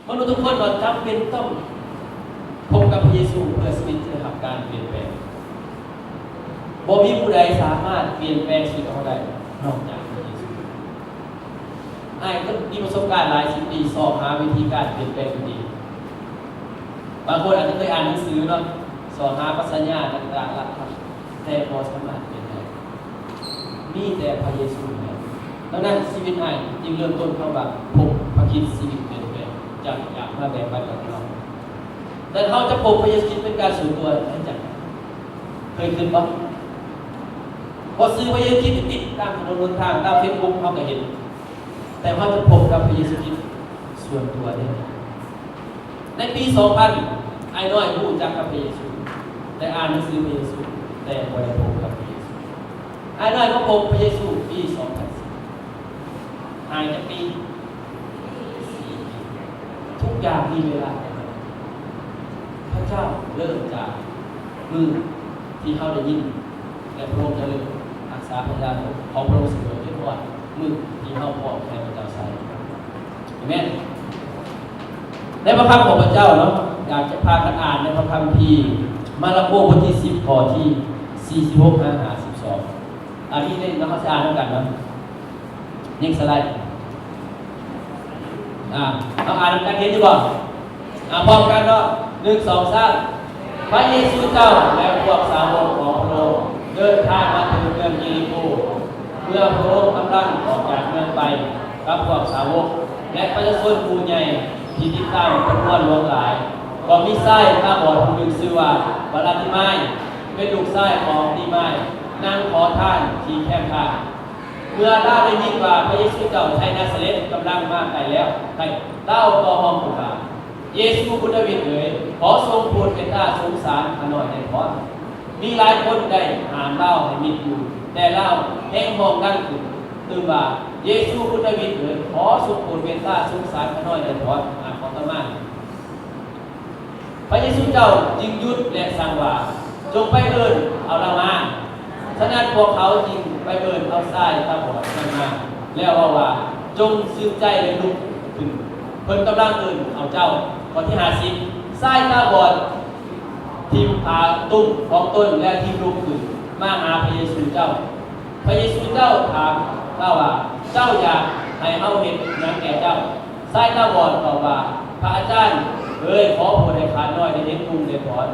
ມະນຸດທຸກຄົນກໍຈຳເປັນຕ້ອງພົບກັບພະເຢຊູ ເພື່ອຊີວິດຈະໄດ້ຮັບການປ່ຽນແປງ. ບໍ່ມີຜູ້ໃດສາມາດປ່ຽນແປງຊີວິດເຮົາໄດ້ ນອກຈາກພະເຢຊູ. ອ້າຍກໍມີປະສົບການຫຼາຍສິບປີ ຊອກຫາວິທີການປ່ຽນແປງຕົວເອງ. ບາງຄົນອາດຈະເຄີຍອ່ານໜັງສືເນາະ, ຊອກຫາປັດຊະຍາຕ່າງໆ ຫຼັກທຳ, ແຕ່ບໍ່ສາມາດປ່ຽນໄດ້. ມີແຕ່ພະເຢຊູເທົ່ານັ້ນ. ດັ່ງນັ້ນ ຊີວິດອ້າຍຈຶ່ງເລີ່ມຕົ້ນຄຳວ່າ ພົບພະຄຣິດ ຊີວິດປ່ຽນແປງ ຈາກ ຢາກມາແບ່ງປັນກັບເຮົາ. ແຕ່ເຮົາຈະພົບພະເຢຊູຄຣິດເປັນການສ່ວນຕົວໄດ້ຈັ່ງໃດ? ເຄີຍຄິດບໍ່? ເພາະຊື່ພະເຢຊູຄຣິດຕິດຕາມຖະໜົນຫົນທາງ, ຕາມເຟສບຸກເຮົາກໍເຫັນ. ແຕ່ເຮົາຈະພົບກັບພະເຢຊູຄຣິດສ່ວນຕົວໄດ້ຈັ່ງໃດ? ໃນປີສອງພັນ ອ້າຍນ້ອຍຮູ້ຈັກກັບພະເຢຊູ ໄດ້ອ່ານໜັງສືພະເຢຊູ ແຕ່ບໍ່ໄດ້ພົບກັບພະເຢຊູ. ອ້າຍນ້ອຍມາພົບພະເຢຊູປີສອງພັນສີ່. ຫ່າງຈັກປີ? ທຸກຢ່າງມີເວລາຂອງມັນ. ພະເຈົ້າເລີ່ມຈາກມື້ທີ່ເຮົາໄດ້ຍິນ ແລະ ພະອົງຈະເລີ່ມຮັກສາພະຍາຂອງພະອົງເສມອ ຈົນຮອດມື້ທີ່ເຮົາພ້ອມໃຫ້ພະເຈົ້າໃຊ້. ອາເມນ. ໃນພະຄຳຂອງພະເຈົ້າເນາະ, ຢາກຈະພາກັນອ່ານໃນພະຄຳພີມາລະໂກບົດທີສິບ ຂໍ້ທີສີ່ສິບຫົກຫາຫ້າສິບສອງ. ອັນນີ້ເນາະ ເຮົາຊິອ່ານນຳກັນເນາະ. ຍິງສະໄລ. ອ່າ ເຮົາອ່ານນຳກັນ ເຫັນຢູ່ບໍ່? ອ່າ ພ້ອມກັນເນາະ ໜຶ່ງ ສອງ ສາມ. ພະເຢຊູເຈົ້າ ແລະ ພວກສາວົກຂອງພະອົງເດີນທາງມາເຖິງເມືອງເຢລິໂຄ. ເມື່ອພະອົງກຳລັງອອກຈາກເມືອງໄປກັບພວກສາວົກ ແລະ ປະຊາຊົນໝູ່ໃຫຍ່ທີ່ຕິດຕາມຈຳນວນຫຼວງຫຼາຍ, ກໍມີຊາຍຕາບອດຜູ້ໜຶ່ງຊື່ວ່າບາຣາຕິມາຍ ເປັນລູກຊາຍຂອງຕີມາຍ ນັ່ງຂໍທານທີ່ແຄມທາງ. ເມື່ອລາວໄດ້ຍິນວ່າພະເຢຊູເຈົ້າໄທນາຊາເລັດກຳລັງມາໃກ້ແລ້ວ, ລາວກໍຮ້ອງຂຶ້ນວ່າ, ເຢຊູບຸດດາວິດເອີຍ, ຂໍຊົງໂຜດເມດຕາສົງສານຂ້ານ້ອຍແດ່ເທີ້ນ. ມີຫຼາຍຄົນໄດ້ຫ້າມລາວໃຫ້ມິດຢູ່, ແຕ່ລາວແຮ່ງຮ້ອງດັງຂຶ້ນຕື່ມວ່າ, ເຢຊູບຸດດາວິດເອີຍ, ຂໍຊົງໂຜດເມດຕາສົງສານຂ້ານ້ອຍແດ່ເທີ້ນ. ອ່ານຕໍ່ມາ. ພະເຢຊູເຈົ້າຈຶ່ງຢຸດ ແລະ ສັ່ງວ່າ, ຈົ່ງໄປເອີ້ນເອົາລາວມາ. ສະນັ້ນພວກເຂົາຈຶ່ງໄປເອີ້ນເອົາຊາຍຕາບອດນັ້ນມາ ແລ້ວເວົ້າວ່າ, ຈົ່ງຊື່ນໃຈ ແລະ ລຸກຂຶ້ນ, ເພິ່ນກຳລັງເອີ້ນເອົາເຈົ້າ. ຂໍ້ທີຫ້າສິບ. ຊາຍຕາບອດຖິ້ມຜ້າຕຸ້ມຂອງຕົນ ແລ້ວຮີບລຸກຂຶ້ນມາຫາພະເຢຊູເຈົ້າ. ພະເຢຊູເຈົ້າຖາມລາວວ່າ, ເຈົ້າຢາກໃຫ້ເຮົາເຮັດຫຍັງແກ່ເຈົ້າ? ຊາຍຕາບອດຕອບວ່າ, ພະອາຈານເອີຍ, ຂໍໂຜດໃຫ້ຂ້ານ້ອຍໄດ້ເຫັນຮຸ່ງໄດ້ພອນ.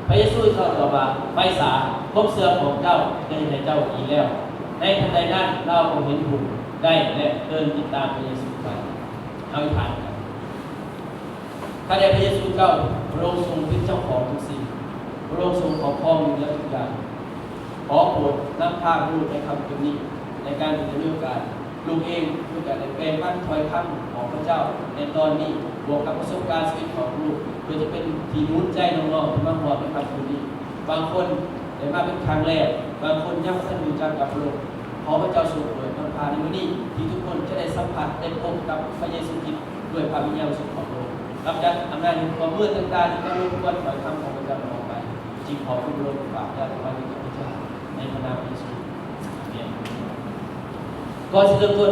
ພະເຢຊູເຈົ້າຕອບວ່າ, ໄປສາ, ຄວາມເຊື່ອຂອງເຈົ້າໄດ້ເຮັດໃຫ້ເຈົ້າດີແລ້ວ. ໃນທັນໃດນັ້ນລາວກໍເຫັນຮຸ່ງໄດ້ ແລະ ເດີນຕິດຕາມພະເຢຊູໄປ. ເຮົາອະທິຖານກັນ. ຂ້າແດ່ພະເຢຊູເຈົ້າ, ພະອົງຊົງເປັນເຈົ້າຂອງທຸກສິ່ງ, ພະອົງຊົງຄອບຄອງເໜືອທຸກຢ່າງ. ຂໍໂປດນຳພາລູກໃນຄ່ຳຄືນນີ້ ໃນການທີ່ຈະມີໂອກາດ ລູກເອງມີໂອກາດໄດ້ແບ່ງປັນຖ້ອຍຄຳຂອງພະເຈົ້າໃນຕອນນີ້ ບວກກັບປະສົບການຊີວິດຂອງລູກ ເພື່ອຈະເປັນທີ່ໜູນໃຈນ້ອງໆທີ່ມາຮອດໃນຄ່ຳຄືນນີ້. ບາງຄົນໄດ້ມາເປັນຄັ້ງແລກ, ບາງຄົນຍັງບໍ່ທັນຮູ້ຈັກກັບພະອົງ. ຂໍພະເຈົ້າຊົງໂປດນຳພາໃນມື້ນີ້ ທີ່ທຸກຄົນຈະໄດ້ສຳຜັດ ໄດ້ພົບກັບພະເຢຊູຄຣິດດ້ວຍພະວິນຍານບໍລິສຸດຂອງພະອົງ. ກຳຈັດອຳນາດແຫ່ງຄວາມມືດຕ່າງໆທີ່ກຳລັງລົບກວນຖ້ອຍຄຳຂອງພະເຈົ້າອອກໄປ. ຈຶ່ງຂໍພະບຸນໂລກຝາກຍາດໄວ້ກັບພະເຈົ້າໃນພະນາມເຢຊູ. ອາເມນ. ກ່ອນຊິເລີ່ມຕົ້ນ,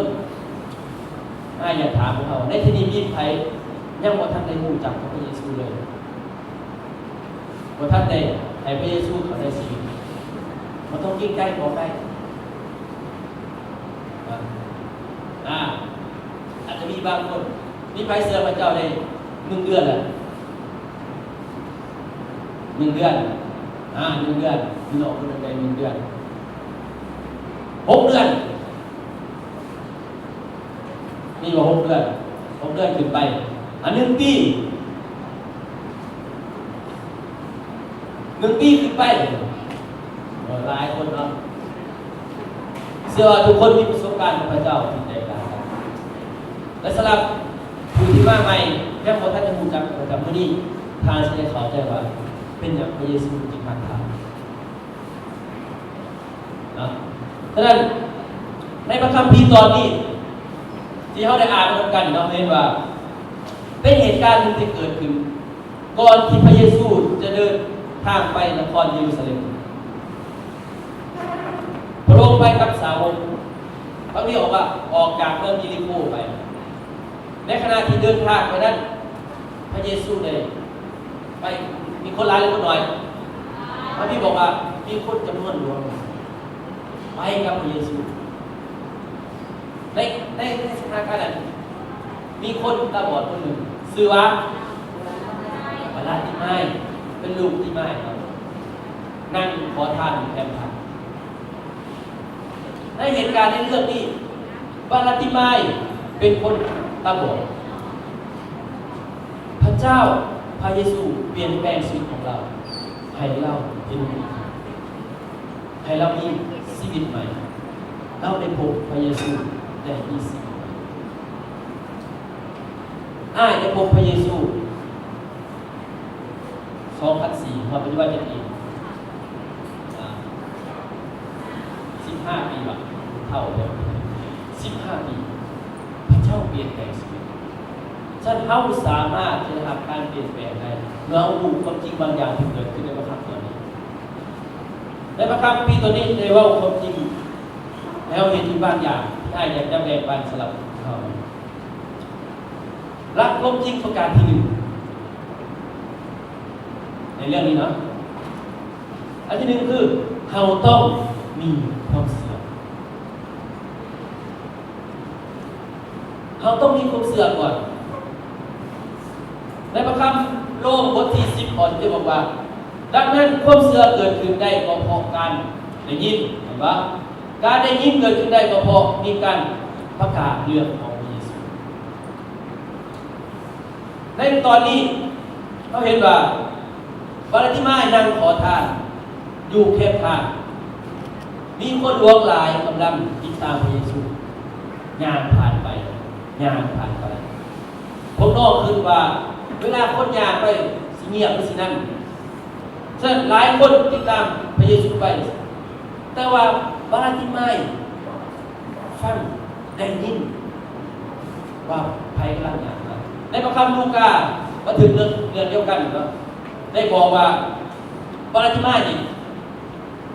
ອ້າຍຢາກຖາມພວກເຮົາ, ໃນທີ່ນີ້ມີໃຜຍັງບໍ່ທັນໄດ້ຮູ້ຈັກກັບພະເຢຊູເລີຍ? ບໍ່ທັນໄດ້ໃຫ້ພະເຢຊູເຂົ້າໃນຊີວິດ? ບໍ່ຕ້ອງເກງໃຈ, ບອກໄດ້. ອາ, ອາ, ອາດຈະມີບາງຄົນ. ມີໃຜເຊື່ອພະເຈົ້າໄດ້ໜຶ່ງເດືອນແລ້ວ? ໜຶ່ງເດືອນ. ອາ, ໜຶ່ງເດືອນ. ມີນ້ອງຄົນໜຶ່ງໄດ້ໜຶ່ງເດືອນ. ຫົກເດືອນ. ມີບໍ່ ຫົກເດືອນ? ຫົກເດືອນຂຶ້ນໄປ. ອາ, ໜຶ່ງປີ. ໜຶ່ງປີຂຶ້ນໄປ. ໂອ້, ຫຼາຍຄົນເນາະ. ເຊື່ອວ່າທຸກຄົນມີປະສົບການກັບພະເຈົ້າທີ່ແຕກຕ່າງກັນ. ແລະ ສຳລັບຜູ້ທີ່ມາໃໝ່ ແລະ ບໍ່ທັນໄດ້ຮູ້ຈັກພະເຈົ້າ, ມື້ນີ້ທ່ານຊິໄດ້ເຂົ້າໃຈວ່າເປັນຫຍັງພະເຢຊູຈຶ່ງຮັກທ່ານ. ເນາະ. ສະນັ້ນ ໃນພະຄຳພີຕອນນີ້ ທີ່ເຮົາໄດ້ອ່ານນຳກັນເນາະ, ເຫັນວ່າເປັນເຫດການໜຶ່ງທີ່ເກີດຂຶ້ນ ກ່ອນທີ່ພະເຢຊູຈະເດີນທາງໄປນະຄອນເຢຣູຊາເລັມ. ພະອົງໄປກັບສາວົກ, ພະອົງອອກວ່າ ອອກຈາກເມືອງເຢຣິໂຄໄປ. ໃນຂະນະທີ່ເດີນທາງໄປນັ້ນ, ພະເຢຊູໄດ້ໄປ ມີຄົນຫຼາຍຫຼືຄົນໜ້ອຍ? ພະບີບອກວ່າມີຄົນຈຳນວນຫຼວງໄປກັບພະເຢຊູ. ໃນ ໃນ ໃນສະຖານະການນັ້ນ ມີຄົນຕາບອດຄົນໜຶ່ງ ຊື່ວ່າບາລາຕິມາຍ ເປັນລູກຕິມາຍເນາະ ນັ່ງຂໍທານຢູ່ແຄມທາງ. ໃນເຫດການໃນເລື່ອງນີ້ ບາລາຕິມາຍເປັນຄົນຕາບອດ. ພະເຈົ້າ ພະເຢຊູປ່ຽນແປງຊີວິດຂອງລາວ ໃຫ້ລາວເຫັນ ໃຫ້ລາວມີຊີວິດໃໝ່. ລາວໄດ້ພົບພະເຢຊູໄດ້ມີຊີວິດໃໝ່. ອ້າຍໄດ້ພົບພະເຢຊູ ສອງພັນສີ່ ຮອດປັດຈຸບັນຈັກປີ? ອາ ສິບຫ້າປີວະ ເຖົ້າແລ້ວ ສິບຫ້າປີ ພະເຈົ້າປ່ຽນແປງຊີວິດ. ສະນັ້ນ ເຮົາສາມາດທີ່ຈະໄດ້ຮັບການປ່ຽນແປງໄດ້ ເມື່ອເຮົາຮູ້ຄວາມຈິງບາງຢ່າງທີ່ເກີດຂຶ້ນໃນພະຄຳຕອນນີ້. ໃນພະຄຳປີຕອນນີ້ໄດ້ເວົ້າຄວາມຈິງ ແລ້ວເຫັນອີກບາງຢ່າງທີ່ອ້າຍຢາກຈະແບ່ງປັນສຳລັບເຮົາ. ຫຼັກຄວາມຈິງປະການທີໜຶ່ງ ໃນເລື່ອງນີ້ເນາະ ອັນທີໜຶ່ງຄື ເຮົາຕ້ອງມີຄວາມເຊື່ອ. ເຮົາຕ້ອງມີຄວາມເຊື່ອກ່ອນ. ໃນພະຄຳໂລມບົດທີສິບ ຂໍ້ສິບເຈັດ ບອກວ່າ ດັ່ງນັ້ນ ຄວາມເຊື່ອເກີດຂຶ້ນໄດ້ກໍເພາະການໄດ້ຍິນ. ເຫັນບໍ່? ການໄດ້ຍິນເກີດຂຶ້ນໄດ້ກໍເພາະມີການປະກາດເລື່ອງຂອງພະເຢຊູ. ໃນຕອນນີ້ ເຮົາເຫັນວ່າ ບາລາຕິມາຍນັ່ງຂໍທານຢູ່ແຄມທາງ. ມີຄົນຫຼວງຫຼາຍກຳລັງຕິດຕາມພະເຢຊູ ຍ່າງຜ່ານໄປ ຍ່າງຜ່ານໄປ. ພວກນ້ອງຄິດວ່າ ເວລາຄົນຍ່າງໄປ ຊິງຽບ ຫຼື ຊິນັ້ນ. ສະນັ້ນ ຫຼາຍຄົນຕິດຕາມພະເຢຊູໄປ. ແຕ່ວ່າບາລາຕິມາຍ ຟັງ ໄດ້ຍິນວ່າໃຜກຳລັງຍ່າງມາ. ໃນພະຄຳລູກາ ບັນທຶກເລື່ອງ ເລື່ອງດຽວກັນເນາະ ໄດ້ບອກວ່າ ບາລາຕິມາຍນີ້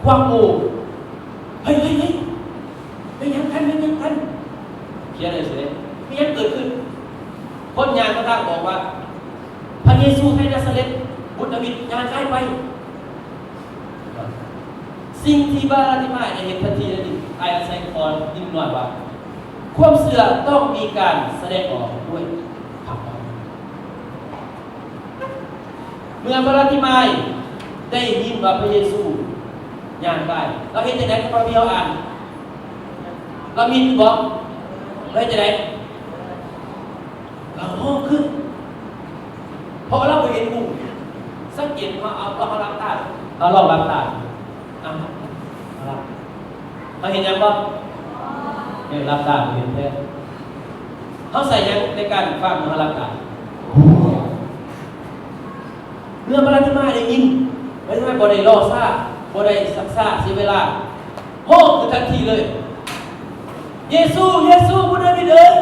ຄວັກໂອ ເຮີ້ຍ ເຮີ້ຍ ເຮີ້ຍ ແມ່ນຫຍັງກັນ ແມ່ນຫຍັງກັນ? ຂຽນໄດ້ເສຍ ມີຫຍັງເກີດຂຶ້ນ? ຄົນຍ່າງມາທາງບອກວ່າ ພະເຢຊູໄທນາຊາເລັດ ບຸດດາວິດ ຍ່າງກາຍໄປ. ສິ່ງທີ່ບາລາຕິມາຍໄດ້ເຮັດທັນທີນັ້ນ ອາໄສຂໍນິດໜ້ອຍວ່າ ຄວາມເຊື່ອຕ້ອງມີການສະແດງອອກດ້ວຍຄຳເວົ້າ. ເມື່ອບາລາຕິມາຍໄດ້ຍິນວ່າພະເຢຊູຍ່າງໄປ ລາວເຮັດຈັ່ງໃດ? ພະບີເຮົາອ່ານ ລາວມິດບໍ່? ລາວເຮັດຈັ່ງໃດ? ລາວຮ້ອງຂຶ້ນ ເພາະວ່າລາວບໍ່ເຫັນຫຸ່ງ. ສັງເກດວ່າເຮົາ ເຮົາຫຼັບຕາ ເຮົາລອງຫຼັບຕາ ອ່າ ເຮົາຫຼັບ ເຮົາເຫັນຫຍັງບໍ່? ເອີ ຫຼັບຕາບໍ່ເຫັນແທ້. ເຮົາໃຊ້ຫຍັງໃນການຟັງເມື່ອເຮົາຫຼັບຕາ? ເມື່ອບາລາຕິມາຍໄດ້ຍິນ ບາລາຕິມາຍບໍ່ໄດ້ລໍຊ້າ ບໍ່ໄດ້ຊັກຊ້າເສຍເວລາ ຮ້ອງຂຶ້ນທັນທີເລີຍ ເຢຊູ ເຢຊູ ບຸດດາວິດເອີຍ!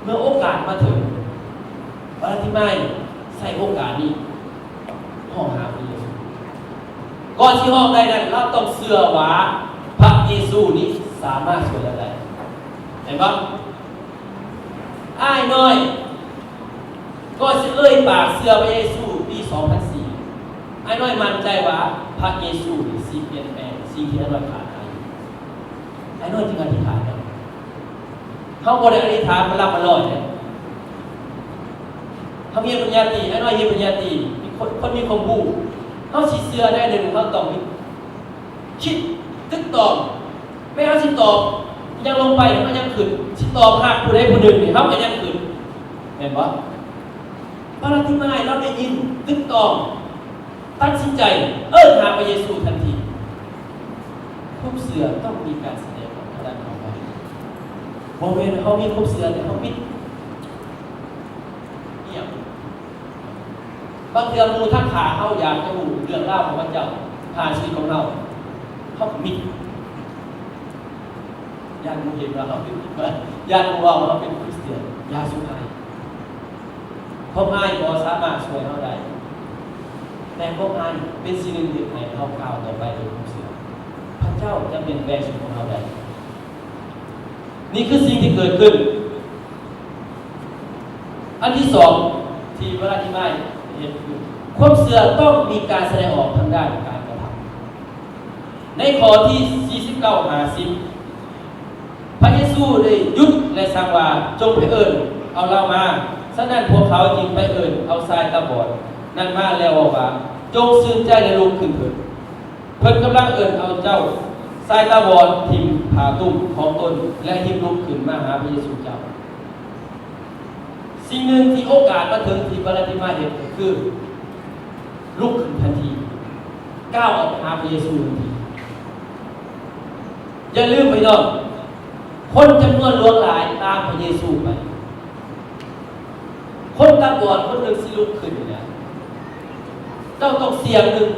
ເມື່ອໂອກາດມາເຖິງ ບາລາຕິມາຍໃຊ້ໂອກາດນີ້ຮ້ອງຫາພະເຢຊູ. ກ່ອນຊິຮ້ອງໄດ້ນັ້ນ ລາວຕ້ອງເຊື່ອວ່າພະເຢຊູນີ້ສາມາດຊ່ວຍລາວໄດ້. ແມ່ນບໍ່? ອ້າຍນ້ອຍ ກ່ອນຊິເອີ່ຍປາກເຊື່ອພະເຢຊູປີສອງພັນສີ່ ອ້າຍນ້ອຍໝັ້ນໃຈວ່າພະເຢຊູນີ້ຊິປ່ຽນແປງສິ່ງທີ່ອ້າຍນ້ອຍຂາດຫາຍ. ອ້າຍນ້ອຍຈຶ່ງອະທິຖານ. ເຮົາບໍ່ໄດ້ອະທິຖານມາລຳມາລອຍເດ້. ເຮົາຮຽນປະລິນຍາຕີ ອ້າຍນ້ອຍຮຽນປະລິນຍາຕີ ມີຄົນ ຄົນມີຄວາມຮູ້ ເຮົາຊິເຊື່ອໄດ້ໜຶ່ງ ເຮົາຕ້ອງມີ ຄິດຕຶກຕອງ ແມ່ນເຮົາຊິຕອບຫຍັງລົງໄປ ເຮົາກໍຍັງຄຶດ ຊິຕອບຮັກຜູ້ໃດຜູ້ໜຶ່ງນີ້ ເຮົາກໍຍັງຄຶດ ແມ່ນບໍ່? ບາລາຕິມາຍລາວໄດ້ຍິນ ຕຶກຕອງ ຕັດສິນໃຈເອີ້ນຫາພະເຢຊູທັນທີ. ຄວາມເຊື່ອຕ້ອງມີການສະແດງອອກທາງດ້ານຄວາມເວົ້າ. ບໍ່ແມ່ນເຮົາມີຄວາມເຊື່ອແຕ່ເຮົາປິດ ງຽບ. ບາງເທື່ອໝູ່ທັກຫາເຮົາ ຢາກຈະຮູ້ເລື່ອງລາວຂອງພະເຈົ້າຜ່ານຊີວິດຂອງເຮົາ ເຮົາກໍມິດ ຢ້ານໝູ່ເຫັນວ່າເຮົາເປັນ ຢ້ານໝູ່ເວົ້າວ່າເຮົາເປັນຄຣິສຕຽນ. ຢ່າສຸກອາຍ. ຄວາມອາຍບໍ່ສາມາດຊ່ວຍເຮົາໄດ້ ແຕ່ຄວາມອາຍເປັນສິ່ງໜຶ່ງທີ່ເຮັດໃຫ້ເຮົາກ້າວຕໍ່ໄປໂດຍຄວາມເຊື່ອ. ພະເຈົ້າຈະປ່ຽນແປງຊີວິດຂອງເຮົາໄດ້. ນີ້ຄືສິ່ງທີ່ເກີດຂຶ້ນ ອັນທີສອງທີ່ພະລັດທິມາຍເຫັນຄື ຄວາມເຊື່ອຕ້ອງມີການສະແດງອອກທາງດ້ານການກະທຳ. ໃນຂໍ້ທີສີ່ສິບເກົ້າ ຫາ ສິບ ພະເຢຊູໄດ້ຢຸດ ແລະ ສັ່ງວ່າ, ຈົ່ງໄປເອີ້ນເອົາລາວມາ. ສະນັ້ນພວກເຂົາຈຶ່ງໄປເອີ້ນເອົາຊາຍຕາບອດນັ້ນມາ ແລ້ວເວົ້າວ່າ, ຈົ່ງຊື່ນໃຈ ແລະ ລຸກຂຶ້ນເຖີດ. ເພິ່ນກຳລັງເອີ້ນເອົາເຈົ້າ, ຊາຍຕາບອດຖິ້ມຜ້າຕຸ້ມຂອງຕົນ ແລະ ຮີບລຸກຂຶ້ນມາຫາພະເຢຊູເຈົ້າ. ສິ່ງໜຶ່ງທີ່ໂອກາດມາເຖິງທີ່ບາລາຕິມາຍເຮັດກໍຄື ລຸກຂຶ້ນທັນທີ, ກ້າວອອກໄປຫາພະເຢຊູທັນທີ. ຢ່າລືມພີ່ນ້ອງ, ຄົນຈຳນວນຫຼວງຫຼາຍຕາມພະເຢຊູໄປ. ຄົນຕາບອດຄົນໜຶ່ງຊິລຸກຂຶ້ນນີ້ນະ, ເຈົ້າຕ້ອງສ່ຽງ, ໜຶ່ງ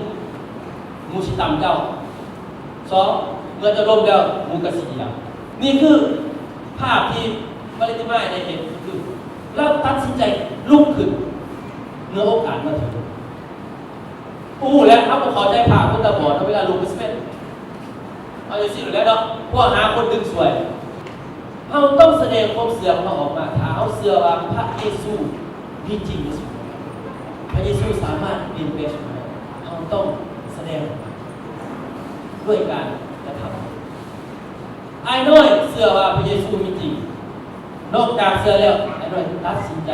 ໝູ່ຊິຕຳເຈົ້າ, ສອງ ເມື່ອເຈົ້າລົ້ມແລ້ວ ໝູ່ກໍຊິຢຽບ. ນີ້ຄືພາບທີ່ບາລາຕິມາຍໄດ້ເຫັນ, ຄືລາວຕັດສິນໃຈລຸກຂຶ້ນເມື່ອໂອກາດມາເຖິງ. ຮູ້ແລ້ວ ເຮົາບໍ່ເຂົ້າໃຈພາບຄົນຕາບອດເນາະ, ເວລາລຸກກໍຊິແມ່ນ ເອົາຈັ່ງຊີ້ແຫຼະເນາະ, ພວກຫາຄົນດຶງຊ່ວຍ. ເຮົາຕ້ອງສະແດງຄວາມເຊື່ອຂອງເຮົາອອກມາ. ຖ້າເຮົາເຊື່ອວ່າພະເຢຊູມີຈິງໃນຊີວິດ, ພະເຢຊູສາມາດປ່ຽນແປງຊີວິດໄດ້, ເຮົາຕ້ອງສະແດງອອກມາດ້ວຍການກະທຳ. ອ້າຍນ້ອຍເຊື່ອວ່າພະເຢຊູມີຈິງ. ນອກຈາກເຊື່ອແລ້ວ, ອ້າຍນ້ອຍຕັດສິນໃຈ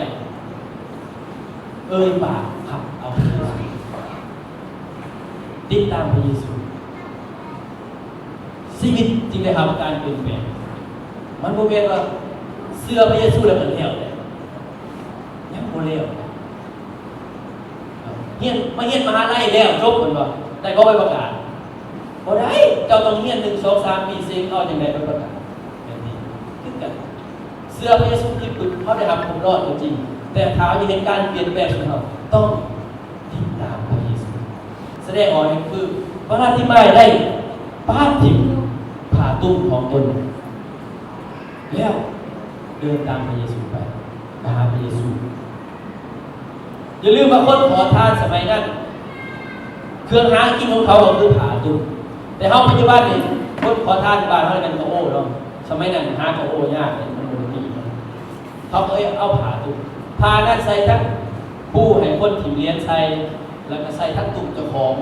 ເອີ່ຍປາກຮັບເອົາພະເຢຊູ, ຕິດຕາມພະເຢຊູ. ຊີວິດຈຶ່ງໄດ້ຮັບການປ່ຽນແປງ. ມັນບໍ່ແມ່ນວ່າເຊື່ອພະເຢຊູແລ້ວກໍແລ້ວ, ຍັງບໍ່ແລ້ວ. ຮຽນ, ມາຮຽນມະຫາໄລແລ້ວຈົບ, ເພິ່ນວ່າໄດ້ບໍ່ໃບປະກາດ? ບໍ່ໄດ້, ເຈົ້າຕ້ອງຮຽນໜຶ່ງ ສອງ ສາມປີ ເສັງເອົາຈັ່ງໃດໃບປະກາດ. ແບບນີ້ຄືກັນ, ເຊື່ອພະເຢຊູຄຣິດປຶບ ເຮົາໄດ້ຮັບຄວາມລອດກໍຈິງ, ແຕ່ຖ້າເຮົາຢາກເຫັນການປ່ຽນແປງຂອງເຮົາ, ຕ້ອງ ຕິດຕາມພະເຢຊູ. ສະແດງອອກນີ້ຄື ບາລາຕິມາຍໄດ້ປະຖິ້ມຜ້າຕຸ້ມຂອງຕົນ ແລ້ວເດີນຕາມພະເຢຊູໄປ, ໄປຫາພະເຢຊູ. ຢ່າລືມວ່າຄົນຂໍທານສະໄໝນັ້ນ ເຄື່ອງຫາກິນຂອງເຂົາກໍຄືຜ້າຕຸ້ມ. ແຕ່ເຮົາປັດຈຸບັນນີ້ ຄົນຂໍທານບ້ານເຮົານີ້ແມ່ນກະໂອ້ເນາະ, ສະໄໝນັ້ນຫາກະໂອ້ຍາກ, ມັນບໍ່ມີ. ເຂົາກໍເອົາຜ້າຕຸ້ມ, ຜ້ານັ້ນໃສ່ທັງປູໃຫ້ຄົນຖິ້ມຫຼຽນໃສ່, ແລ້ວກໍໃສ່ທັງຕຸ້ມເຈົ້າຂອງ,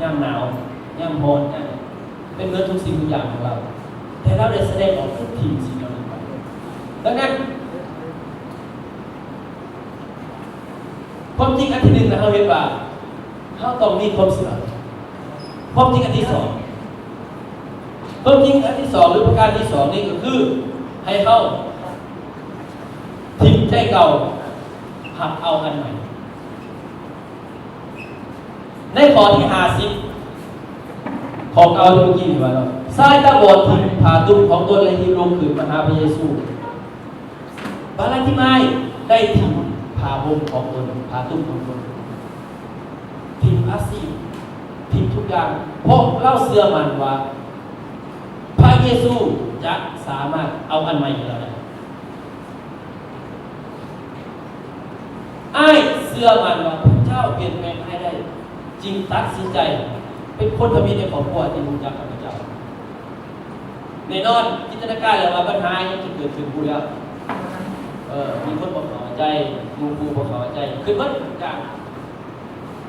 ຍາມໜາວ, ຍາມຮ້ອນ, ຍາມ ເປັນເໝືອນທຸກສິ່ງທຸກຢ່າງຂອງລາວ, ແຕ່ລາວໄດ້ສະແດງອອກຄືຖິ້ມສິ່ງເຫຼົ່ານັ້ນໄປ. ດັ່ງນັ້ນ ຄວາມຈິງອັນທີໜຶ່ງນະ, ເຮົາເຫັນວ່າເຮົາຕ້ອງມີຄວາມເຊື່ອ. ຄວາມຈິງອັນທີສອງ, ຄວາມຈິງອັນທີສອງ ຫຼື ປະການທີສອງນີ້ກໍຄື ໃຫ້ເຮົາຖິ້ມໃຈເກົ່າ, ຮັບເອົາອັນໃໝ່. ໃນຂໍ້ທີຫ້າສິບ ຂໍ້ເກົ່າທີ່ເມື່ອກີ້ນີ້ວ່າເນາະ, ຊາຍຕາບອດຖິ້ມຜ້າຕຸ້ມຂອງຕົນ ແລະ ຮີບລຸກຂຶ້ນມາຫາພະເຢຊູ. ບາລາທິມາຍໄດ້ຖິ້ມຜ້າຫົ່ມຂອງຕົນ, ຜ້າຕຸ້ມຂອງຕົນ, ຖິ້ມອາຊີບ, ຖິ້ມທຸກຢ່າງ, ເພາະລາວເຊື່ອໝັ້ນວ່າພະເຢຊູຈະສາມາດເອົາອັນໃໝ່ໃຫ້ລາວໄດ້. ອ້າຍເຊື່ອໝັ້ນວ່າພະເຈົ້າປ່ຽນແປງອ້າຍໄດ້, ຈຶ່ງຕັດສິນໃຈເປັນຄົນທຳອິດໃນຄອບຄົວທີ່ຮູ້ຈັກຂ້າພະເຈົ້າ. ແນ່ນອນ, ຈິນຕະນາການແລ້ວວ່າບັນຫາຫຍັງຈະເກີດຂຶ້ນ, ຮູ້ແລ້ວ, ເອີ, ມີຄົນບໍ່ເຂົ້າໃຈ, ໝູ່ຄູ່ບໍ່ເຂົ້າໃຈ, ຄິດໝົດທຸກຢ່າງ.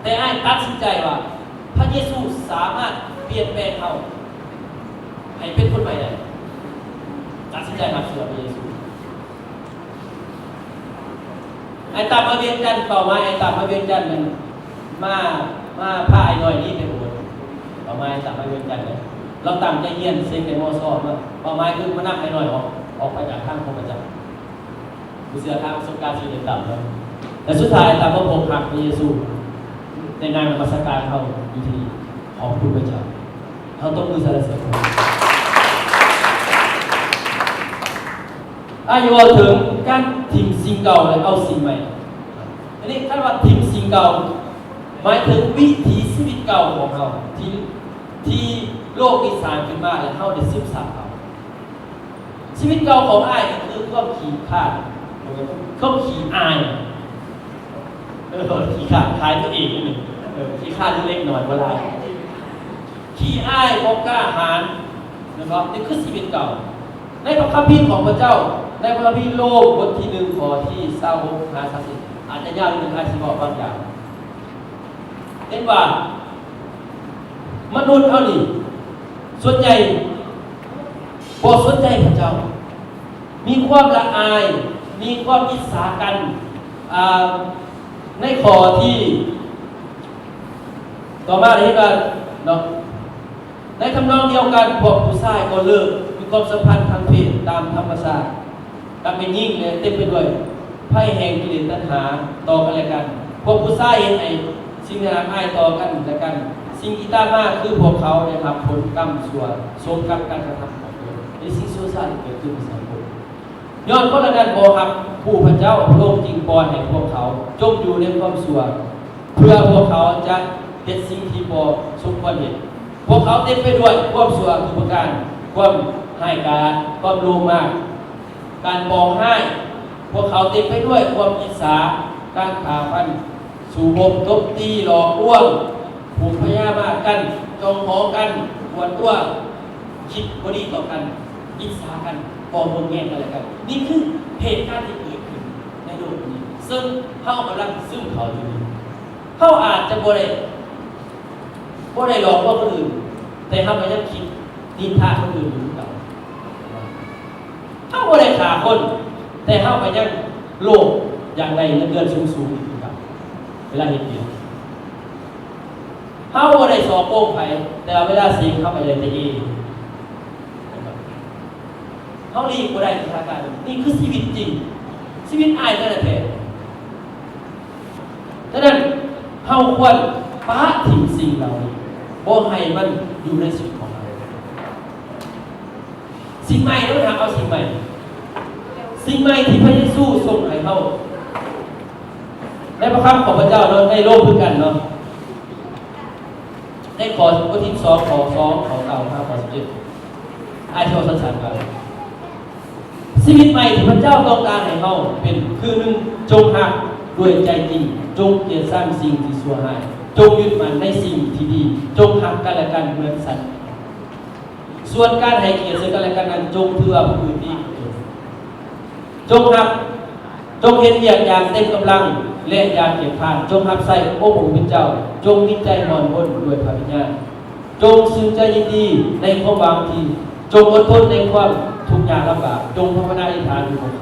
ແຕ່ອ້າຍຕັດສິນໃຈວ່າ ພະເຢຊູສາມາດປ່ຽນແປງເຮົາໃຫ້ເປັນຄົນໃໝ່ໄດ້. ຕັດສິນໃຈຮັບເຊື່ອພະເຢຊູ. ອ້າຍຕາມມາວຽງຈັນ, ເປົ້າໝາຍອ້າຍຕາມມາວຽງຈັນນັ້ນ ມາ, ມາພາອ້າຍນ້ອຍນີ້ໄປໂບດ. ເປົ້າໝາຍອ້າຍຕາມມາວຽງຈັນເດ້. ລາວຕັ້ງໃຈຮຽນ, ເສັງໄດ້ ມ.ສອງ ເນາະ. ເປົ້າໝາຍຄືມານຳອ້າຍນ້ອຍອອກ, ອອກໄປຈາກທາງຂອງພະເຈົ້າ. ຜູ້ເຊື່ອທາງປະສົບການຊີວິດໄດ້ຕາມເນາະ. ແຕ່ສຸດທ້າຍຕາມມາພົບຮັກພະເຢຊູໃນງານນະມັດສະການເຮົາຢູ່ທີ່ ຂອບຄຸນພະເຈົ້າ. ເຮົາຕົບມືສັນລະເສີນພະອົງ. ອາ ເວົ້າເຖິງການຖິ້ມສິ່ງເກົ່າ ແລະ ເອົາສິ່ງໃໝ່. ອັນນີ້ຄັນວ່າຖິ້ມສິ່ງເກົ່າ ໝາຍເຖິງວິຖີຊີວິດເກົ່າຂອງເຮົາ ທີ່, ທີ່ໂລກນີ້ສ້າງຂຶ້ນມາ ແລະ ເຮົາໄດ້ຊຶມຊັບເອົາ. ຊີວິດເກົ່າຂອງອ້າຍກໍຄືຄວາມຂີ້ຄ້ານ, ຄວາມຂີ້ອາຍ. ເອີ, ຂີ້ຄ້ານຂາຍຕົວເອງ, ເອີ, ຂີ້ຄ້ານເລັກນ້ອຍບໍ່ຫຼາຍ. ຂີ້ອາຍ, ບໍ່ກ້າຫານ, ແມ່ນບໍ່? ນີ້ຄືຊີວິດເກົ່າ. ໃນພະຄຳພີຂອງພະເຈົ້າ ໃນພະຄຳພີໂລມບົດທີໜຶ່ງ ຂໍ້ທີຊາວຫົກຫາສາມສິບ ອາດຈະຍາວນິດໜຶ່ງ ອາດຊິເວົ້າບາງຢ່າງ. ເຫັນວ່າມະນຸດເຮົານີ້ສ່ວນໃຫຍ່ບໍ່ສົນໃຈພະເຈົ້າ, ມີຄວາມລະອາຍ, ມີຄວາມອິດສາກັນ. ອາ ໃນຂໍ້ທີ່ຕໍ່ມາໄດ້ເຫັນວ່າເນາະ ໃນທຳນອງດຽວກັນ, ພວກຜູ້ຊາຍກໍເລີກມີຄວາມສຳພັນທາງເພດຕາມທຳມະຊາດກັບແມ່ຍິງ ແລະ ເຕັມໄປດ້ວຍໄພແຫ່ງກິເລດຕັນຫາຕໍ່ກັນແລະກັນ. ພວກຜູ້ຊາຍເຮັດໃຫ້ສິ່ງທີ່ໜ້າອາຍຕໍ່ກັນແລະກັນ. ສິ່ງທີ່ຕາມມາຄືພວກເຂົາໄດ້ຮັບຜົນກຳຊົ່ວສົມກັບການກະທຳຂອງຕົນ ແລະ ສິ່ງຊົ່ວຊ້າທີ່ເກີດຂຶ້ນໃນສັງຄົມ. ຍ້ອນຄົນເຫຼົ່ານັ້ນບໍ່ຮັບຮູ້ພະເຈົ້າ, ພະອົງຈຶ່ງປ່ອຍໃຫ້ພວກເຂົາຈົມຢູ່ໃນຄວາມຊົ່ວ ເພື່ອພວກເຂົາຈະເຮັດສິ່ງທີ່ບໍ່ສົມຄວນເຮັດ. ພວກເຂົາເຕັມໄປດ້ວຍຄວາມຊົ່ວທຸກປະການ, ຄວາມຮ້າຍກາດ, ຄວາມໂລບມາກ, ການປອງຮ້າຍ. ພວກເຂົາເຕັມໄປດ້ວຍຄວາມອິດສາ, ການຂ້າຟັນ, ສູ້ຮົບ, ຕົບຕີ, ຫຼອກລວງ, ຜູກພະຍາມາດກັນ, ຈອງຫອກັນ, ອວດຕົວ, ຄິດບໍ່ດີຕໍ່ກັນ, ອິດສາກັນ, ບໍ່ເບິ່ງແຍງກັນແລະກັນ. ນີ້ຄືເຫດການທີ່ເກີດຂຶ້ນໃນໂລກນີ້ ເຊິ່ງເຮົາກຳລັງຊຶມເຂົ້າຢູ່ນີ້. ເຮົາອາດຈະບໍ່ໄດ້ ບໍ່ໄດ້ຫຼອກລວງຄົນອື່ນ, ແຕ່ເຮົາກໍຍັງຄິດນິນທາຄົນອື່ນຢູ່ຄືເກົ່າ. ເຮົາບໍ່ໄດ້ຂ້າຄົນ, ແຕ່ເຮົາກໍຍັງໂລບຢາກໄດ້ເງິນເດືອນສູງໆຢູ່ຄືເກົ່າ ເວລາເຮັດວຽກ. ເຮົາບໍ່ໄດ້ສໍ້ໂກງໃຜ, ແຕ່ວ່າເວລາເສັງເຮົາກໍໄດ້ແຕ່ເອ. ເຮົາຫຼີກບໍ່ໄດ້ສະຖານະການ. ນີ້ຄືຊີວິດຈິງ, ຊີວິດອ້າຍແທ້ໆ. ສະນັ້ນ, ເຮົາຄວນປະຖິ້ມສິ່ງເຫຼົ່ານີ້, ບໍ່ໃຫ້ມັນຢູ່ໃນຊີວິດຂອງເຮົາ. ສິ່ງໃໝ່, ເຮົາຫາເອົາສິ່ງໃໝ່, ສິ່ງໃໝ່ທີ່ພະເຢຊູສົ່ງໃຫ້ເຮົາ. ໃນພະຄຳຂອງພະເຈົ້າເນາະ, ໃນໂລມຄືກັນເນາະ, ໃນຂໍ້ ບົດທີສອງ ຂໍ້ສອງ ຂໍ້ເກົ້າ ຫາຂໍ້ສິບເຈັດ ອາດຊິເວົ້າສັ້ນໆວ່າ ຊີວິດໃໝ່ທີ່ພະເຈົ້າຕ້ອງການໃຫ້ເຮົາເປັນຄື ໜຶ່ງ ຈົ່ງຮັກດ້ວຍໃຈຈິງ, ຈົ່ງກຽດຊັງສິ່ງທີ່ຊົ່ວຮ້າຍ, ຈົ່ງຍຶດໝັ້ນໃນສິ່ງທີ່ດີ, ຈົ່ງຮັກກັນແລະກັນເໝືອນສັດ. ສ່ວນການໃຫ້ກຽດເຊິ່ງກັນແລະກັນນັ້ນ, ຈົ່ງຖືວ່າຜູ້ອື່ນດີກວ່າຕົນ. ຈົ່ງຮັບ, ຈົ່ງເຮັດວຽກຢ່າງເຕັມກຳລັງ ແລະ ຢ່າຂຽນຂາດ. ຈົ່ງຮັບໃຊ້ອົງພະຜູ້ເປັນເຈົ້າ. ຈົ່ງມີໃຈຮ້ອນຮົນດ້ວຍພະວິນຍານ. ຈົ່ງຊື່ນໃຈຍິນດີໃນຄວາມຫວັງທີ່, ຈົ່ງອົດທົນໃນຄວາມທຸກຍາກລຳບາກ. ຈົ່ງພາວະນາອະທິຖານຢູ່ ຈົ່ງ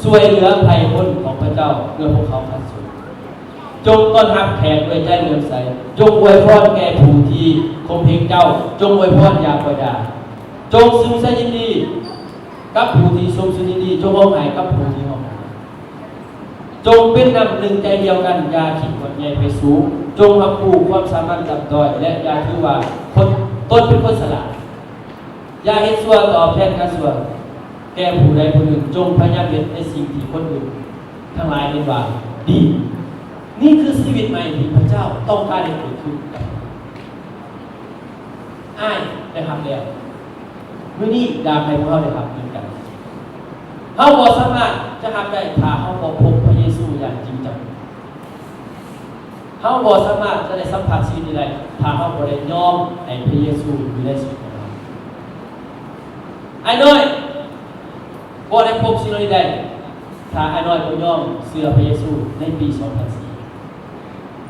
ຊ່ວຍເຫຼືອໄພພົ້ນຂອງພະເຈົ້າເມື່ອພວກເຂົາຂັດສົນ. ຈົ່ງຕ້ອນຮັບແຂກດ້ວຍໃຈເຫຼື້ອມໃສ. ຈົ່ງອວຍພອນແກ່ຜູ້ທີ່ຂົ່ມເຫງເຈົ້າ. ຈົ່ງອວຍພອນຢ່າປ່ອຍດາ. ຈົ່ງຊຶມໃຈຍິນດີກັບຜູ້ທີ່ຊົມຊື່ນຍິນດີ. ຈົ່ງຮ້ອງໄຫ້ກັບຜູ້ທີ່ຮ້ອງໄຫ້. ຈົ່ງເປັນນ້ຳໜຶ່ງໃຈດຽວກັນ. ຢ່າຄິດວ່າໃຫຍ່ໄປສູງ. ຈົ່ງຮັບຮູ້ຄວາມສາມາດຕ່ຳຕ້ອຍ ແລະ ຢ່າຖືວ່າຄົນ, ຕົນເປັນຄົນສະຫຼາດ. ຢ່າເຮັດຊົ່ວຕອບແທນການຊົ່ວແກ່ຜູ້ໃດຜູ້ໜຶ່ງ. ຈົ່ງພະຍາຍາມເຮັດໃນສິ່ງທີ່ຄົນອື່ນທັງຫຼາຍເຫັນວ່າດີ. ນີ້ຄືຊີວິດໃໝ່ທີ່ພະເຈົ້າຕ້ອງການໃຫ້ເກີດຂຶ້ນກັບເຮົາ. ອ້າຍໄດ້ຮັບແລ້ວ. ມື້ນີ້ຢາກໃຫ້ພວກເຮົາໄດ້ຮັບເໝືອນກັນ. ເຮົາບໍ່ສາມາດຈະຮັບໄດ້ຖ້າເຮົາບໍ່ພົບພະເຢຊູຢ່າງຈິງຈັງ. ເຮົາບໍ່ສາມາດຈະໄດ້ສຳຜັດຊີວິດນີ້ໄດ້ ຖ້າເຮົາບໍ່ໄດ້ຍອມໃຫ້ພະເຢຊູຢູ່ໃນຊີວິດຂອງເຮົາ. ອ້າຍນ້ອຍບໍ່ໄດ້ພົບສິ່ງເຫຼົ່ານີ້ໄດ້ ຖ້າອ້າຍນ້ອຍບໍ່ຍອມເຊື່ອພະເຢຊູໃນປີສອງພັນສີ່.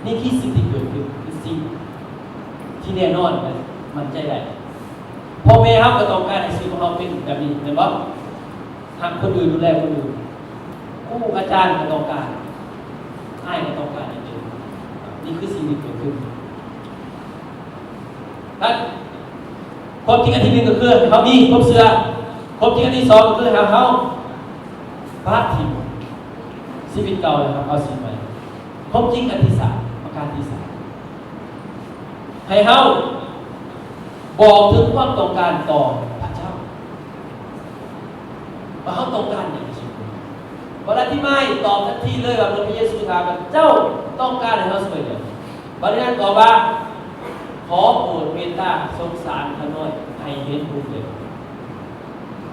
ນີ້ຄືສິ່ງທີ່ເກີດຂຶ້ນ, ຄືສິ່ງທີ່ແນ່ນອນ ແລະ ໝັ້ນໃຈໄດ້. ພໍ່ແມ່ເຮົາກໍຕ້ອງການໃຫ້ຊີວິດຂອງເຮົາເປັນແບບນີ້, ແມ່ນບໍ່? ຮັກຄົນອື່ນ, ດູແລຄົນອື່ນ. ຄູອາຈານກໍຕ້ອງການ, ອ້າຍກໍຕ້ອງການເຊັ່ນກັນ. ນີ້ຄືສິ່ງທີ່ເກີດຂຶ້ນ. ນັ້ນ, ຄວາມຈິງອັນທີໜຶ່ງກໍຄືເຮົາມີຄວາມເຊື່ອ. ຄວາມຈິງອັນທີສອງກໍຄືເຮົາ, ເຮົາປະຖິ້ມຊີວິດເກົ່າແລ້ວເຮົາເອົາຊີວິດໃໝ່. ຄວາມຈິງອັນທີສາມ, ປະການທີສາມ, ໃຫ້ເຮົາບອກເຖິງຄວາມຕ້ອງການຕໍ່ພະເຈົ້າ ວ່າເຮົາຕ້ອງການຫຍັງທີ່ສຸດ. ບັດອະທິມາຍຕອບທັນທີເລີຍວ່າ ເມື່ອພະເຢຊູຖາມວ່າ ເຈົ້າຕ້ອງການໃຫ້ເຮົາຊ່ວຍຫຍັງ? ບັດນັ້ນຕອບວ່າ ຂໍໂປດເມດຕາສົງສານຂ້ານ້ອຍໃຫ້ເຫັນຮູບເລີຍ.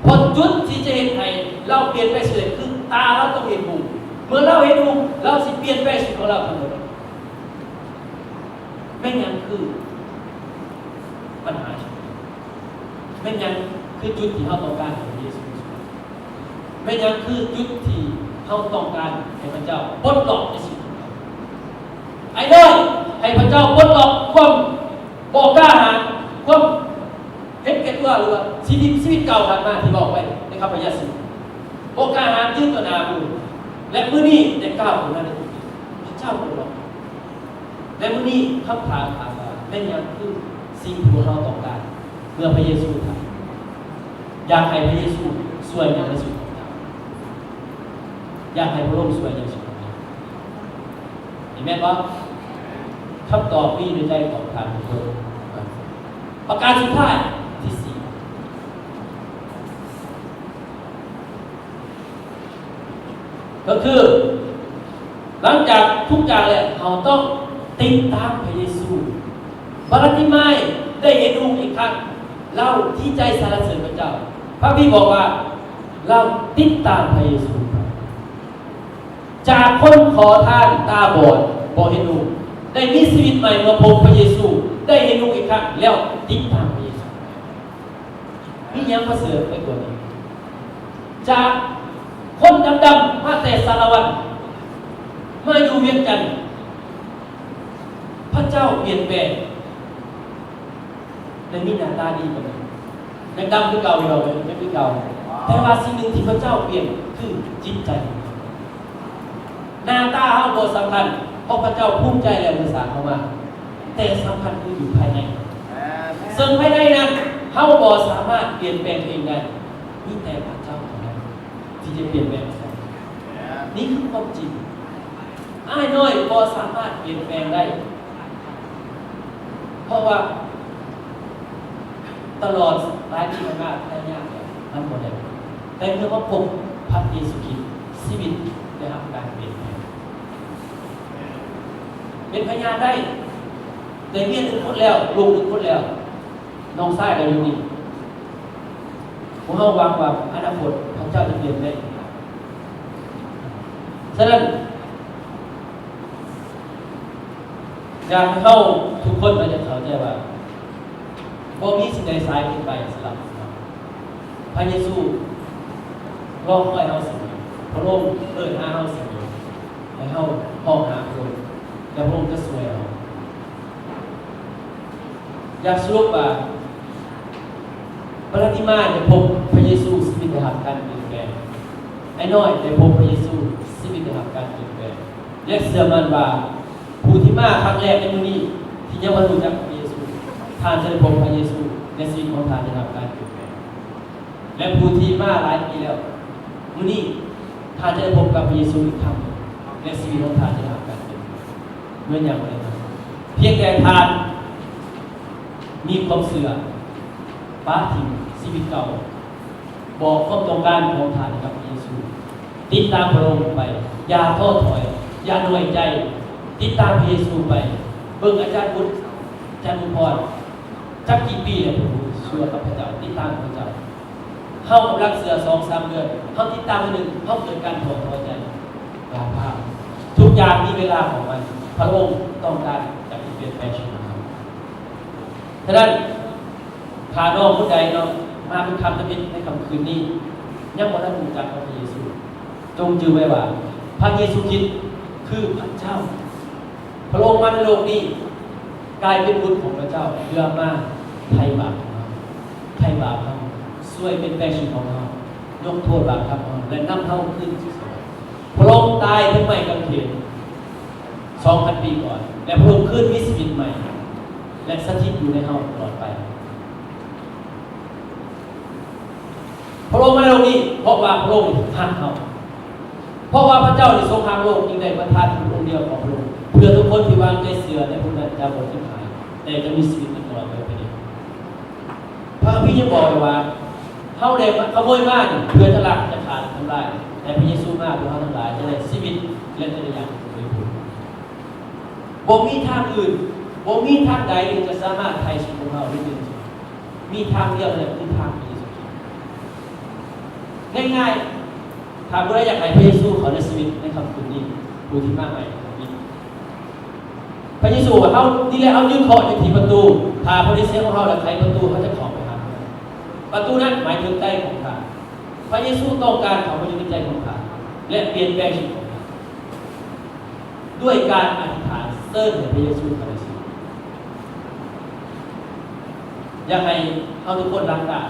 ເພາະຈຸດທີ່ຈະເຮັດໃຫ້ລາວປ່ຽນແປງຊີວິດ ຄືຕາລາວຕ້ອງເຫັນຮູບ. ເມື່ອລາວເຫັນຮູບ ລາວຊິປ່ຽນແປງຊີວິດຂອງລາວທັງໝົດ. ແມ່ນຫຍັງຄືບັນຫາ? ແມ່ນຫຍັງຄືຈຸດທີ່ເຮົາຕ້ອງການໃຫ້ພະເຢຊູຊ່ວຍ? ແມ່ນຫຍັງຄືຈຸດທີ່ເຮົາຕ້ອງການໃຫ້ພະເຈົ້າປົດລັອກໃນຊີວິດຂອງເຮົາ? ອ້າຍນ້ອຍ, ໃຫ້ພະເຈົ້າປົດລັອກຄວາມບໍ່ກ້າຫານ, ຄວາມເຫັນແກ່ຕົວ ຫຼືວ່າຊີວິດ, ຊີວິດເກົ່າຜ່ານມາທີ່ເວົ້າໄວ້ໃນຄຳພະຍາສູດ. ບໍ່ກ້າຫານຢືນຕໍ່ໜ້າໝູ່ ແລະ ມື້ນີ້ໄດ້ກ້າວຂຶ້ນມາໃນຈຸດນີ້. ພະເຈົ້າເປັນລອງ. ແລະ ມື້ນີ້ຄຳຖາມຖາມວ່າ ແມ່ນຫຍັງຄືສິ່ງທີ່ພວກເຮົາຕ້ອງການ ເມື່ອພະເຢຊູຖາມ? ຢາກໃຫ້ພະເຢຊູຊ່ວຍຫຍັງໃນຊີວິດຂອງເຈົ້າ? ຢາກໃຫ້ພະອົງຊ່ວຍຫຍັງໃນຊີວິດຂອງເຈົ້າ? ເອເມນບໍ່? ຄຳຕອບມີຢູ່ໃນໃຈຂອງທ່ານທຸກຄົນ. ປະການສຸດທ້າຍທີສີ່ ກໍຄື ຫຼັງຈາກທຸກຢ່າງແລ້ວ ເຮົາຕ້ອງຕິດຕາມພະເຢຊູ. ບາຣາຕິມາຍໄດ້ເຫັນອົງອີກຄັ້ງ, ລາວດີໃຈສັນລະເສີນພະເຈົ້າ. ພະຄຳພີບອກວ່າ ລາວຕິດຕາມພະເຢຊູ. ຈາກຄົນຂໍທານຕາບອດບໍ່ເຫັນອົງ ໄດ້ມີຊີວິດໃໝ່ເມື່ອພົບພະເຢຊູ, ໄດ້ເຫັນອົງອີກຄັ້ງ ແລ້ວຕິດຕາມພະເຢຊູ. ມີຫຍັງປະເສີດໄປກວ່ານີ້? ຈາກຄົນດຳໆ ມາແຕ່ສາລະວັນ ມາຢູ່ວຽງຈັນ, ພະເຈົ້າປ່ຽນແປງ ໄດ້ມີໜ້າຕາດີກວ່ານີ້, ຍັງດຳຄືເກົ່າຢູ່ດອກ, ຍັງເປັນຄືເກົ່າ. ແຕ່ວ່າສິ່ງໜຶ່ງທີ່ພະເຈົ້າປ່ຽນຄືຈິດໃຈ. ໜ້າຕາເຮົາບໍ່ສຳຄັນ, ເພາະພະເຈົ້າພູມໃຈແລ້ວເມື່ອສ້າງເຮົາມາ, ແຕ່ສຳຄັນຄືຢູ່ພາຍໃນ. ເຊິ່ງພາຍໃນນັ້ນ ເຮົາບໍ່ສາມາດປ່ຽນແປງຕົວເອງໄດ້, ມີແຕ່ພະເຈົ້າເທົ່ານັ້ນທີ່ຈະປ່ຽນແປງເຮົາໄດ້. ນີ້ຄືຄວາມຈິງ. ອ້າຍນ້ອຍບໍ່ສາມາດປ່ຽນແປງໄດ້, ເພາະວ່າຕະຫຼອດຫຼາຍປີຜ່ານມາ ພະຍາຍາມແລ້ວ ມັນບໍ່ໄດ້. ແຕ່ເມື່ອມາພົບພະເຢຊູຄຣິດ, ຊີວິດໄດ້ຮັບການປ່ຽນແປງ. ເປັນພະຍານໄດ້, ໄດ້ເມຍໜຶ່ງຄົນແລ້ວ, ລູກໜຶ່ງຄົນແລ້ວ, ນ້ອງຊາຍກໍຢູ່ນີ້. ພວກເຮົາຫວັງວ່າອະນາຄົດພະເຈົ້າຈະປ່ຽນແປງ. ສະນັ້ນ ຢາກໃຫ້ເຮົາທຸກຄົນໄດ້ເຂົ້າໃຈວ່າ ບໍ່ມີສິ່ງໃດສາຍເກີນໄປສຳລັບເຮົາ. ພະເຢຊູລໍຄອຍເຮົາສະເໝີ, ພະອົງເອີ້ນຫາເຮົາສະເໝີ, ໃຫ້ເຮົາຮ້ອງຫາພະອົງ ແລະ ພະອົງຈະຊ່ວຍເຮົາ. ຢາກສະຫຼຸບວ່າ ບາຣາຕິມາຍໄດ້ພົບພະເຢຊູ, ຊີວິດໄດ້ຮັບການປ່ຽນແປງ. ອ້າຍນ້ອຍໄດ້ພົບພະເຢຊູ, ຊີວິດໄດ້ຮັບການປ່ຽນແປງ. ແລະ ເຊື່ອໝັ້ນວ່າ ຜູ້ທີ່ມາຄັ້ງແລກໃນມື້ນີ້ ທີ່ຍັງບໍ່ຮູ້ຈັກພະເຢຊູ, ທ່ານຈະໄດ້ພົບພະເຢຊູ ແລະ ຊີວິດຂອງທ່ານໄດ້ຮັບການປ່ຽນແປງ. ແລະ ຜູ້ທີ່ມາຫຼາຍປີແລ້ວ, ມື້ນີ້ທ່ານຈະໄດ້ພົບກັບພະເຢຊູອີກຄັ້ງ, ແລະ ຊີວິດຂອງທ່ານຈະໄດ້ຮັບການປ່ຽນແປງ. ເໝືອນຫຍັງບໍ່ໄດ້ນະ? ພຽງແຕ່ທ່ານມີຄວາມເຊື່ອ, ປະຖິ້ມຊີວິດເກົ່າ, ບອກຄວາມຕ້ອງການຂອງທ່ານໃຫ້ກັບພະເຢຊູ, ຕິດຕາມພະອົງໄປ, ຢ່າທໍ້ຖອຍ, ຢ່ານ້ອຍໃຈ, ຕິດຕາມພະເຢຊູໄປ. ເບິ່ງອາຈານບຸດ, ອາຈານບຸດພອນ, ຈັກກີ່ປີແລ້ວເພິ່ນເຊື່ອກັບພະເຈົ້າ, ຕິດຕາມພະເຈົ້າ. ເຮົາກຳລັງເຊື່ອສອງສາມເດືອນ, ເຮົາຕິດຕາມເທື່ອໜຶ່ງ, ເຮົາເກີດການທໍ້ຖອຍໃຈ. ຢ່າພາດ, ທຸກຢ່າງມີເວລາຂອງມັນ. ພະອົງຕ້ອງການຈະປ່ຽນແປງຊີວິດຂອງເຮົາ. ສະນັ້ນ, ຖ້ານ້ອງຜູ້ໃດເນາະ ມາເປັນຄຳທຳອິດໃນຄ່ຳຄືນນີ້ ຍັງບໍ່ທັນຮູ້ຈັກພະເຢຊູ, ຈົ່ງຈື່ໄວ້ວ່າ ພະເຢຊູຄຣິດຄືພະເຈົ້າ. ພະອົງມາໃນໂລກນີ້ ກາຍເປັນບຸດຂອງພະເຈົ້າ ເພື່ອມາໄຖ່ບາບຂອງເຮົາ, ໄຖ່ບາບເຮົາ, ຊ່ວຍປ່ຽນແປງຊີວິດຂອງເຮົາ, ຍົກໂທດບາບກັບເຮົາ ແລະ ນຳເຮົາຄືນສູ່ສະຫວັນ. ພະອົງຕາຍເທິງໄມ້ກາງເຂນສອງພັນປີກ່ອນ ແລະ ພະອົງຄືນມີຊີວິດໃໝ່ ແລະ ສະຖິດຢູ່ໃນເຮົາຕະຫຼອດໄປ. ພະອົງມາໂລກນີ້ ເພາະວ່າພະອົງຮັກເຮົາ. ເພາະວ່າພະເຈົ້າໄດ້ຊົງຮັກໂລກ ຈຶ່ງໄດ້ປະທານບຸດອົງດຽວຂອງພະອົງ ເພື່ອທຸກຄົນທີ່ວາງໃຈເຊື່ອໃນຜູ້ນັ້ນຈະບໍ່ສູນຫາຍ ແຕ່ຈະມີຊີວິດຢູ່ຕະຫຼອດໄປເປັນນິດ. ພະຄຳພີຍັງບອກອີກວ່າ ເຮົາໄດ້ຂະໂມຍມານີ້ ເພື່ອຈະລັກ, ຈະຂ້າ, ຈະທຳລາຍ, ແຕ່ພະເຢຊູມາ ເພື່ອເຮົາທັງຫຼາຍຈະໄດ້ຊີວິດ ແລະ ຈະໄດ້ຢ່າງສົມບູນ. ບໍ່ມີທາງອື່ນ, ບໍ່ມີທາງໃດທີ່ຈະສາມາດໄຖ່ຊີວິດຂອງເຮົາໄດ້ເປັນ. ມີທາງດຽວເທົ່ານັ້ນ ຄືທາງພະເຢຊູຄຣິດ. ງ່າຍໆ, ຖ້າຜູ້ໃດຢາກໃຫ້ພະເຢຊູເຂົ້າໃນຊີວິດໃນຄ່ຳຄືນນີ້, ຜູ້ທີ່ມາໃໝ່ໃນຊີວິດ, ພະເຢຊູວ່າ ເຮົານີ້ແຫຼະ, ເຮົາຢືນເຄາະຢູ່ທີ່ປະຕູ. ຖ້າຜູ້ໃດສຽງຂອງເຮົາ ແລະ ໄຂປະຕູ, ເຮົາຈະເຂົ້າໄປຫາເພິ່ນ. ປະຕູນັ້ນໝາຍເຖິງໃຈຂອງທ່ານ. ພະເຢຊູຕ້ອງການເຂົ້າມາຢູ່ໃນໃຈຂອງທ່ານ ແລະ ປ່ຽນແປງຊີວິດຂອງທ່ານ ດ້ວຍການອະທິຖານເຊີນໃຫ້ພະເຢຊູເຂົ້າໃນຊີວິດ. ຢາກໃຫ້ເຮົາທຸກຄົນຫຼັບຕາ